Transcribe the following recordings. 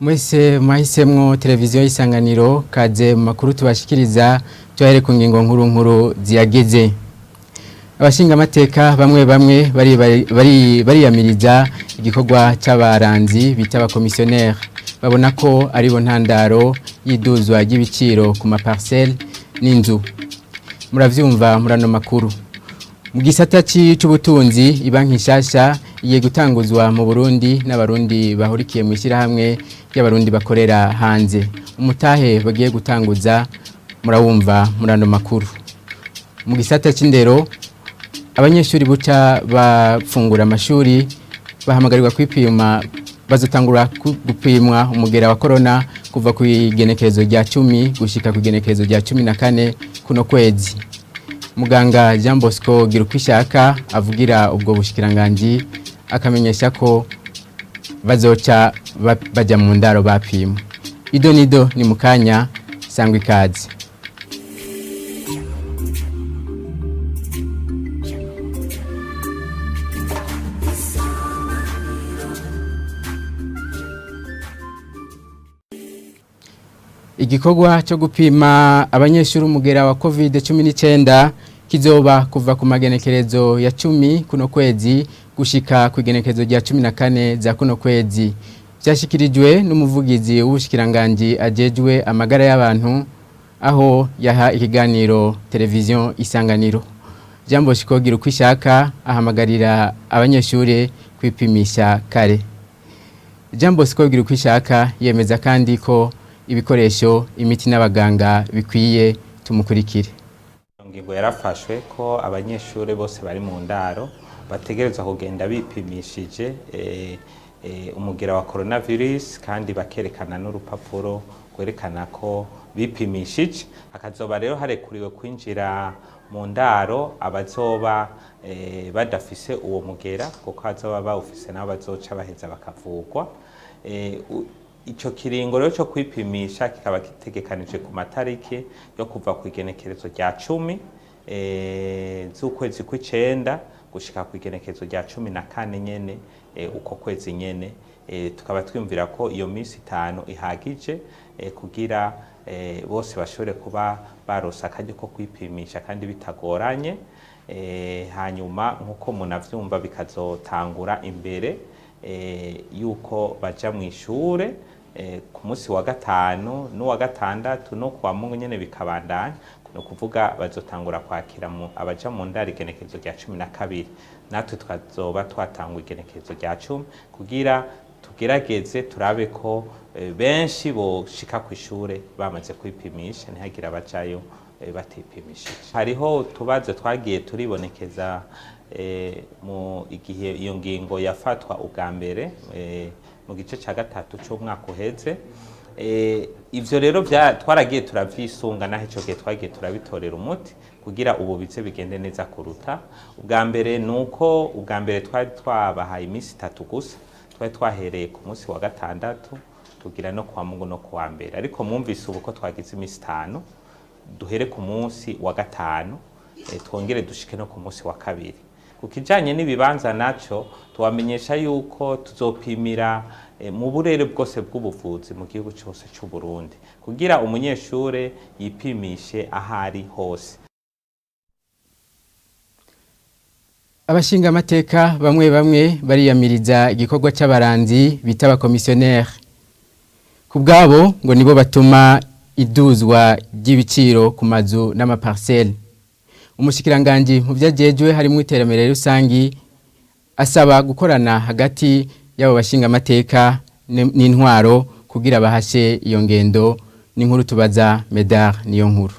Mwese mwahisemwo televiziyo y'Isanganiro, kaze mu makuru tubashikiriza. Tuyahere ku ngingo nkuru nkuru ziyagize. Abashingamateka bamwe bamwe bariyamiriza igikorwa c'abaranzi bita abakomisiyoneri, babona ko aribo ntandaro y'iduzwa ry'ibiciro ku maparcelle n'inzu. Muravyumva murano makuru. Mu gisata c'ubutunzi, ibanki nshasha igiye gutanguzwa mu Burundi n'Abarundi bahurikiye mu ishyirahamwe ry'Abarundi bakorera hanze. Umutahe bagiye gutanguza murawumva murano makuru. Mu gisata c'indero, abanyeshuri buca bafungura amashuri bahamagarirwa kwipima, bazotangura gupimwa umugera wa corona kuva ku igenekerezo rya 10 gushika ku igenekerezo rya 14 kuno kwezi. Muganga Jean Bosco Girukwishaka avugira ubwo bushikiranganji akamenyesha ko bazoca baja mu ndaro bapimwa. Ido nido ni mukanya, sangwa ikaze. Igikorwa cyo gupima abanyeshuri umugera wa COVID-19 kizoba kuva ku magenekerezo ya 10 kuno kwezi gushika ku igenekerezo rya 14 za kuno kwezi. Byashikirijwe n'umuvugizi w'ubushikiranganji ajejwe amagara y'abantu, aho yaha ikiganiro televiziyo Isanganiro. Jean Bosco Girukwishaka ahamagarira abanyeshuri kwipimisha kare. Jean Bosco Girukwishaka yemeza kandi ko ibikoresho, imiti n'abaganga bikwiye. Tumukurikire. Ingingo yarafashwe ko abanyeshuri bose bari mu ndaro bategerezwa kugenda bipimishije umugera wa coronavirus, kandi bakerekana n'urupapuro rwerekana ko bipimishije. Hakazoba rero harekuriwe kwinjira mu ndaro abazoba badafise uwo mugera, kuko abazoba bawufise nabo bazoca baheza bakavugwa. Ico kiringo rero cyo kwipimisha kikaba gitegekanije ku matariki yo kuva ku igenekerezo rya 10 z'ukwezi kw'icenda gushika ku igenekerezo rya 14 nyene uko kwezi nyene. Tukaba twiyumvira ko iyo minsi 5 ihagije kugira bose bashobore kuba baronse akaryo ko kwipimisha kandi bitagoranye. Hanyuma nk'uko munavyumva, bikazotangura imbere yuko baja mw'ishure ku munsi wa gatanu n'uwa gatandatu no kuwa Mungu nyene bikabandanya. Ni ukuvuga bazotangura kwakira abaja mu ndaro igenekerezo rya 12, natwe tukazoba twatangwa igenekerezo rya 10, kugira tugerageze turabe ko benshi boshika kw'ishure bamaze kwipimisha, ntihagire abajayo batipimishije. Hariho utubazo twagiye turibonekeza mu igihe iyo ngingo yafatwa ubwa mbere mu gice ca gatatu c'umwaka uheze. Ivyo rero twaragiye turavyisunga, naho ico gihe twagiye turabitorera umuti kugira ubu bize bigende neza kuruta ubwa mbere. Nuko ubwa mbere twari twabahaye iminsi 3 gusa, twari twahereye ku munsi wa gatandatu tugira no kuwa Mungu no kuwa mbere, ariko mwumvise ubu ko twagize iminsi 5, duhere ku munsi wa gatanu twongere dushike no ku munsi wa kabiri. Ku kijanye n'ibibanza naco, tubamenyesha yuko tuzopimira mu burere bwose bw'ubuvuzi mu gihugu cyose c'u Burundi, kugira umunyeshure yipimishe ahari hose. Abashingamateka bamwe bamwe bariyamiriza igikorwa c'abaranzi bita abakomisiyoneri. Ku bwabo ngo nibo batuma iduzwa ry'ibiciro ku mazu n'amaparcelle. Umushikiranganji mu vyajejwe harimo iterambere rusangi asaba gukorana hagati y'abo bashingamateka n'intwaro kugira bahashe iyo ngendo. N'inkuru tubaza Medar niyo nkuru.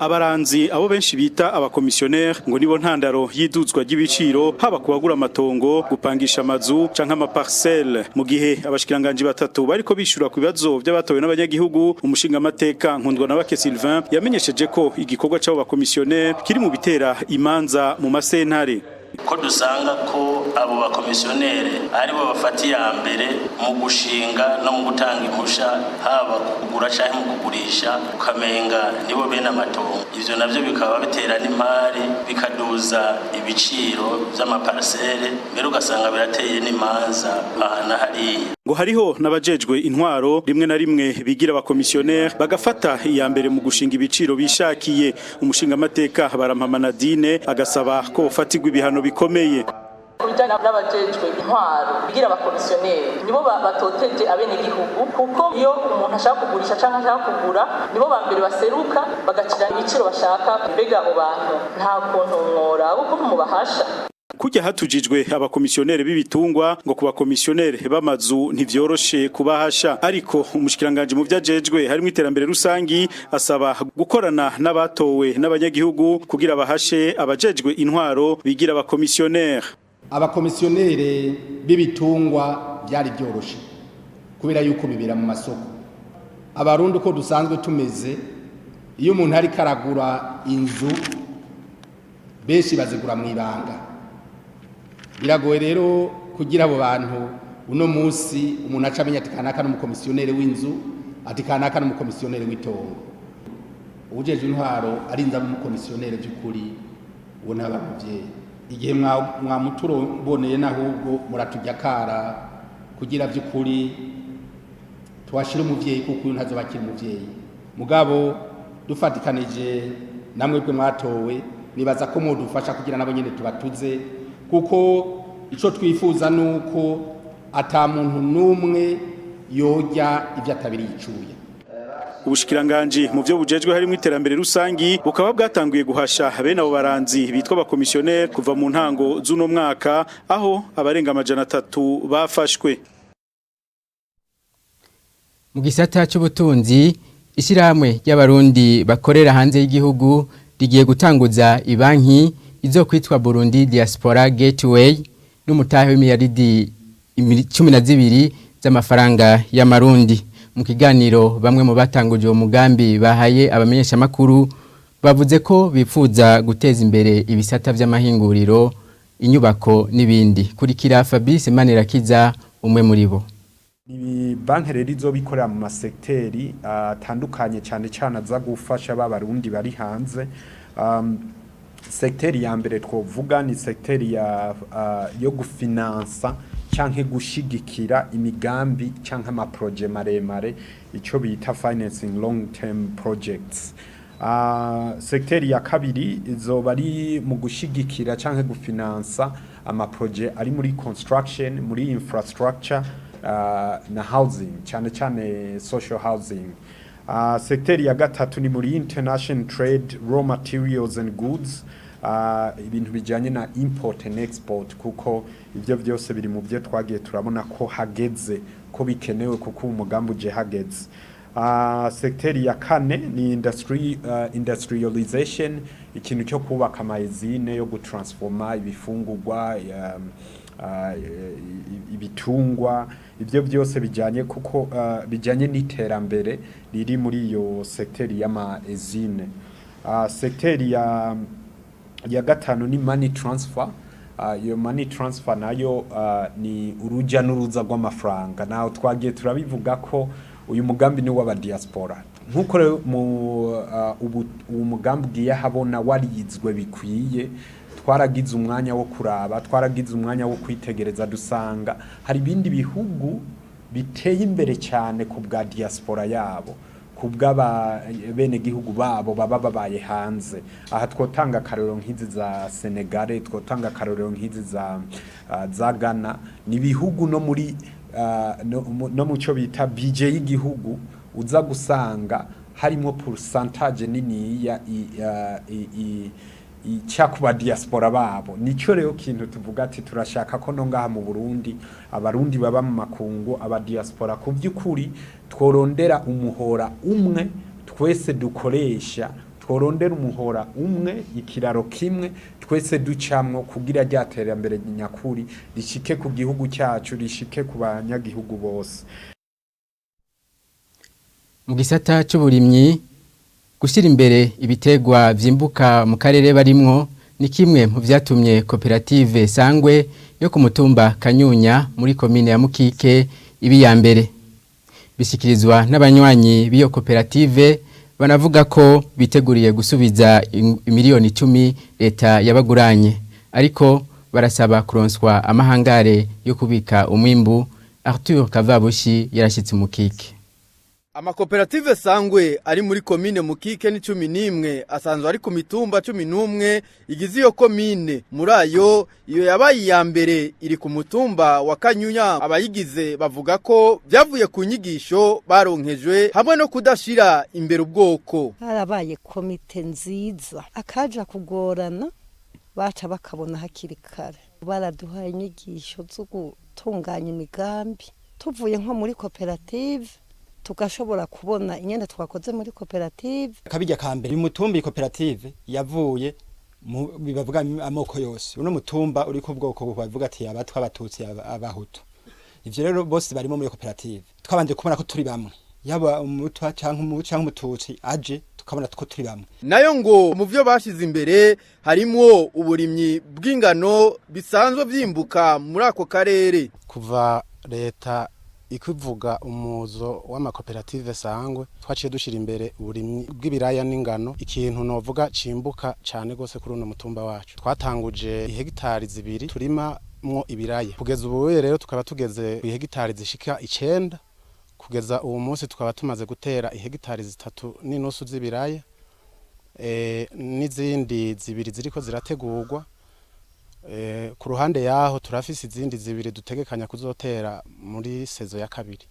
Abaranzi, abo benshi bita abakomisiyoneri, ngo nibo ntandaro y'iduzwa ry'ibiciro, haba kubagura amatongo, gupangisha amazu canke amaparcelle. Mu gihe abashikiranganji batatu bariko bishura ku bibazo by'abatowe n'abanyagihugu, umushingamateka Nkundwa na Bake Sylvain yamenyesheje ko igikorwa c'abo bakomisiyoneri kiri mu bitera imanza mu masentare. Ko dusanga ko abo bakomisiyoneri aribo bafata iya mbere Mu gushinga no mu gutanga impusha, haba kugura canke mu kugurisha, ukamenga nibo bene amatongo. Ivyo navyo bikaba bitera n'impari, bikaduza ibiciro vy'amaparcelle, mbere ugasanga birateye n'imanza aha na hariya. Ngo hariho n'abajejwe intwaro rimwe na rimwe bigira abakomisiyoneri, bagafata iya mbere mu gushinga ibiciro bishakiye. Umushingamateka Barampama Nadine agasaba ko bofatirwa ibihano bikomeye. Ku bijyanye n'abajejwe intwaro bigira abakomisiyoneri, nibo batoteje abenegihugu, kuko iyo umuntu ashaka kugurisha cyangwa ashaka kugura, nibo ba mbere baseruka bagacira ibiciro bashaka. Mbega abo bantu nta kuntu mworaba ukuntu mubahasha? Kujya hatujijwe abakomisiyoneri b'ibitungwa, ngo ku bakomisiyoneri b'amazu ntivyoroshe kubahasha. Ariko umushikiranganje mu vyajejwe harimo iterambere rusangi asaba gukorana n'abatowe n'abanyagihugu kugira bahashe abajejwe intwaro bigira abakomisiyoneri. Abakomisiyoneri b'ibitungwa byari byoroshe kubera yuko bibera mu masoko. Abarundi uko dusanzwe tumeze, iyo umuntu ariko aragura inzu, benshi bazigura mu ibanga. Biragoye rero kugira abo bantu uno munsi umuntu aca amenya ati kanaka n'umukomisiyoneri w'inzu, ati kanaka n'umukomisiyoneri w'itongo. Uwujejwe intwaro arinze aba umukomisiyoneri by'ukuri, uwo ntaba muvyeyi. Igihe mwamuturoboneye n'ahubwo muratujya kara kugira by'ukuri tuhashire umuvyeyi, kuko uyu ntazoba akiri umuvyeyi. Mugabo dufatikanije namwe bwe mwatowe, nibaza ko mudufasha kugira nabo nyene tubatuze, kuko ico twifuza nuko ata muntu n'umwe yorya ivyo atabiri yicuye. Ubushikiranganje mu byo bujejwe harimo iterambere rusangi bukaba bwatanguye guhasha bene abo baranzi bitwa abakomisiyoneri kuva mu ntango z'uno mwaka, aho abarenga 300 bafashwe. Mu gisata cy'ubutunzi, ishyirahamwe ry'Abarundi bakorera hanze y'igihugu rigiye gutanguza ibanki izo kwitwa Burundi Diaspora Gateway n'umutahe w'imiliyaridi 12 z'amafaranga y'Amarundi. Mu kiganiro bamwe mu batanguje uwo mugambi bahaye abamenyeshamakuru, bavuze ko bifuza guteza imbere ibisata by'amahinguriro, inyubako n'ibindi. Kurikira Fabrice Manirakiza, umwe muri bo. Ni banki rero izobikorera mu masekiteri atandukanye, cyane cyane aza gufasha ba Barundi bari hanze. Sekiteri ya mbere twovuga ni sekiteri yo gufinansa canke gushigikira imigambi canke amaproje maremare, ico bita financing long term projects. Sekiteri ya kabiri izoba ari mu gushigikira canke gufinansa amaproje ari muri construction, muri infrastructure na housing, cyane cyane social housing. Sekiteri ya gatatu ni muri international trade, raw materials and goods, ibintu bijyanye na import and export, kuko ibyo byose biri mu byo twagiye turabona ko hageze, ko bikenewe, kuko umugambi uje hageze. Sekiteri ya kane ni industry, industrialization, ikintu cyo kubaka amayezine yo gutransforma ibifungurwa, ibitungwa, ibyo byose bijyanye, kuko bijyanye n'iterambere riri muri iyo sekiteri y'ama usine. Sekiteri ya gatanu ni money transfer. Iyo money transfer nayo ni uruja n'uruza rw'amafaranga. Naho twagiye turabivuga ko uyu mugambi ni w'aba diaspora, nkuko rero mu ubu uwo mugambi ugiye habona warizwe bikwiye. Twaragize umwanya wo kuraba, twaragize umwanya wo kwitegereza, dusanga hari ibindi bihugu biteye imbere cyane ku bwa diaspora yabo, ku bw'aba benegihugu babo baba babaye hanze. Aha twotanga akarorero nk'izi za Senegale, twotanga akarorero nk'izi za Ghana. Ni ibihugu no muri no mu cyo bita budget y'igihugu uza gusanga harimo pourcentage niniya icyakuba diaspora babo. Nico rero kintu tuvuga ati turashaka ko no ngaha mu Burundi, Abarundi baba mu makungu, aba diaspora, ku by'ukuri tworondera umuhora umwe twese dukoresha, tworondera umuhora umwe, ikiraro kimwe twese ducamwo, kugira rya terambere nyakuri rishike ku gihugu cyacu, rishike ku banyagihugu bose. Mu gisata cy'uburimyi, gushyira imbere ibitegwa vyimbuka mu karere barimwo ni kimwe mu vyatumye koperative Sangwe yo ku mutumba Kanyunya muri komine ya Mukike ibi ya mbere. Bishikirizwa n'abanywanyi b'iyo koperative, banavuga ko biteguriye gusubiza 10 miliyoni leta yabaguranye, ariko barasaba kuronswa amahangare yo kubika umwimbu. Arthur Kavabushi yarashyitse Mukike. Amakoperative Sangwe ari muri komine Mukike ni 11, asanzwe ari ku mitumba 11 igize iyo komine. Muri ayo, iyo yabaye iya mbere iri ku mutumba wa Kanyunya. Abayigize bavuga ko byavuye ku nyigisho baronkejwe hamwe no kudashira imbere ubwoko. Harabaye komite nziza, akaja kugorana baca bakabona hakiri kare. Baraduhaye inyigisho zo gutunganya imigambi, tuvuye nko muri koperative tugashobora kubona imyenda twakoze muri koperative. Akabijya ka mbere umutumba, koperative yavuye mu bavuga amoko yose. Uno mutumba uri ku bwoko bavuga ati abatwa, abatutsi, abahutu. Ivyo rero bose barimo muri koperative. Twabanje kubona ko turi bamwe, yaba umutwa canke umuhutu canke umututsi aje, tukabona ko turi bamwe. Nayo ngo mu byo bashize imbere harimwo uburimyi bw'ingano bisanzwe vyimbuka muri ako karere. Kuva leta ikuvuga umuzo w'amakoperative Sangwe, twaciye dushira imbere uburimyi bw'ibiraya n'ingano, ikintu novuga cimbuka cane gose kuri uno mutumba wacu. Twatanguje ihegitari 2 turima mwo ibiraya, kugeza ubu rero tukaba tugeze ku ihegitari zishika 9. Kugeza ubu munsi tukaba tumaze gutera ihegitari 3.5 z'ibiraya, n'izindi 2 ziriko zirategurwa. Ku ruhande yaho turafise izindi 2 dutegekanya kuzotera muri saison ya kabiri.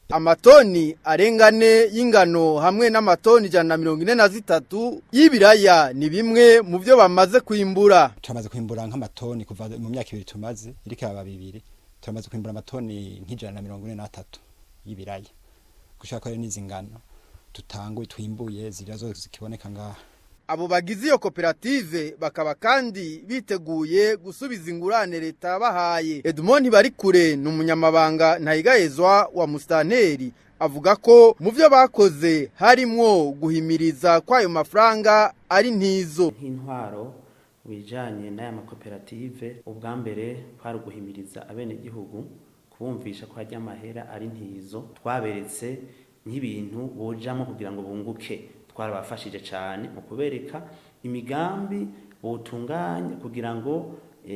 Amatoni arenga 4 y'ingano hamwe n'amatoni 143 y'ibiraya ni bimwe mu byo bamaze kwimbura. Turamaze kwimbura nk'amatoni, kuva mu myaka 2 tumaze, iriko aba 2, turamaze kwimbura amatoni nk'143 y'ibiraya, gushaka rero n'izi ngano tutanguye twimbuye zirazo zikiboneka ngaha. Abo bagize iyo koperative bakaba kandi biteguye gusubiza ingurane leta bahaye. Edmond Barikure ni umunyamabanga ntayigayezwa wa Mustanteri, avuga ko mu byo bakoze harimwo guhimiriza kwayo mafaranga ari ntizo. Nk'intwaro bijanye n'aya makoperative, ubwa mbere kwari uguhimiriza abenegihugu, kubumvisha ko harya amahera ari ntizo. Twaberetse nk'ibintu bojamo kugira ngo bunguke, twarabafashije cyane mu kubereka imigambi botunganya kugira ngo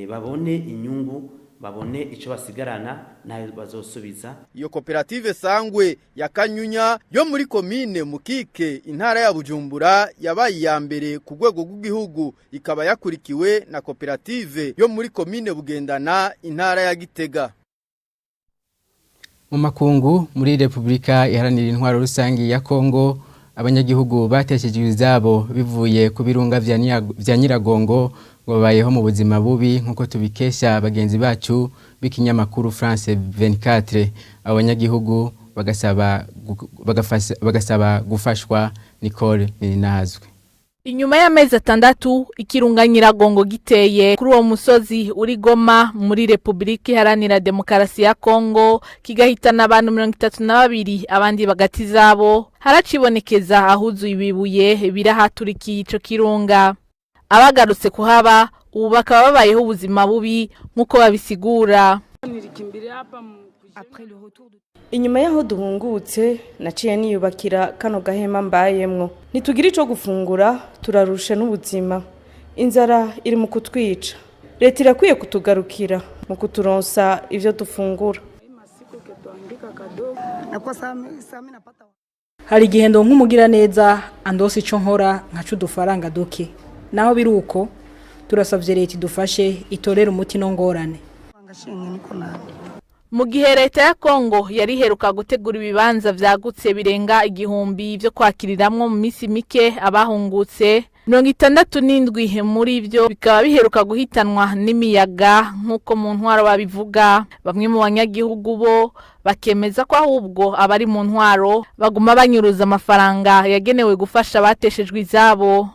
babone inyungu, babone icyo basigarana nayo bazosubiza. Iyo koperative Sangwe ya Kanyunya yo muri komine Mukike, intara ya Bujumbura, yabaye iya mbere ku rwego rw'igihugu, ikaba yakurikiwe na koperative yo muri komine Bugendana, intara ya Gitega. Mu makungu, muri Repubulika Iharanira Intwaro Rusangi ya Kongo, abanyagihugu bateshejwe izabo bivuye ku birunga vya Nyiragongo ngo babayeho mu buzima bubi, nk'uko tubikesha bagenzi bacu b'ikinyamakuru France 24. Abo banyagihugu bagasaba gufashwa. Nicole Ninazwe. Inyuma y'amezi 6 ikirunga Nyiragongo giteye kuri uwo musozi uri Goma muri Republika Iharanira Demokarasi ya Kongo, kigahitana abantu 32, abandi bagati zabo, haracibonekeza ahuzuye ibibuye birahaturikiye ico kirunga. Abagarutse kuhaba ubu bakaba babayeho ubuzima bubi nk'uko babisigura. Inyuma y'aho duhungutse, naciye niyubakira kano gahema mbayemwo. Ntitugira ico gufungura, turarusha n'ubuzima, inzara iri mu kutwica. Leta irakwiye kutugarukira mu kuturonsa ivyo dufungura. Hari igihe ndonka umugira neza andose ico nkora, nkaca udufaranga duke. Naho biri uko, turasavye leta idufashe, itorere umuti no ngorane. Mu gihe leta ya Kongo yari iheruka gutegura ibibanza vyagutse birenga 1000 vyo kwakiriramwo mu misi mike abahungutse, 67 muri vyo bikaba biheruka guhitanwa n'imiyaga, nk'uko mu ntwaro babivuga. Bamwe mu banyagihugu bo bakemeza ko ahubwo abari mu ntwaro baguma banyuruza amafaranga yagenewe gufasha abateshejwe izabo.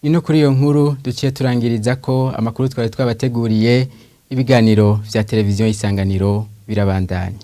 Ino kuri iyo nkuru duciye turangiriza ko amakuru twari twabateguriye. Ibiganiro vya televiziyo Isanganiro birabandanya.